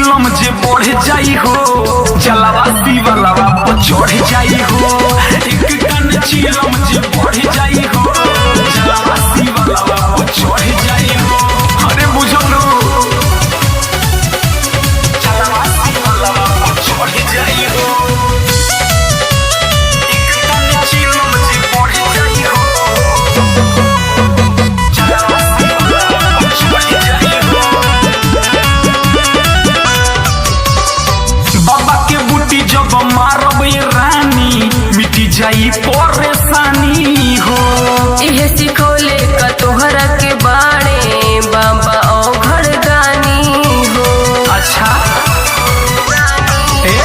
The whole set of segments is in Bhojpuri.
चिलम जे बढ़ जाई हो, जलवा शिवलवा पर चढ़ जाई हो। एक टन चिलम जे बढ़ जाई हो, जलवा शिवलवा पर चढ़ जाई हो। अरे बुझलू, जलवा शिवलवा पर चढ़ जाई हो। एक टन चिलम जे बढ़ जाई हो, जलवा शिवलवा पर चढ़ जाई हो। बाबा के बूटी जब मारब ये रानी, मिटी जाई परेशानी हो। इहे सिखौले का तोहरा के बाड़े बाबा औघड़ दानी हो। अच्छा, ए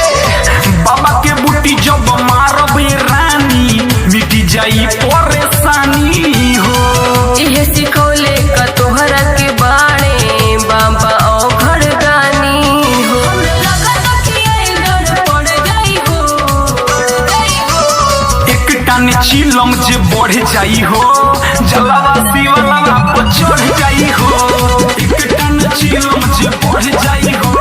बाबा के बूटी जब मारब ये रानी, मिटी जाई परेशानी हो। इहे सिखौले का तोहरा के बाड़े बाबा औघड़ दानी हो। लागत कि आइल डर पड़ जाई हो। एक टन चिलम जे बढ़ जाई हो, जलवा शिवलवा पर चढ़ जाई हो। एक टन चिलम जे बढ़ जाई हो,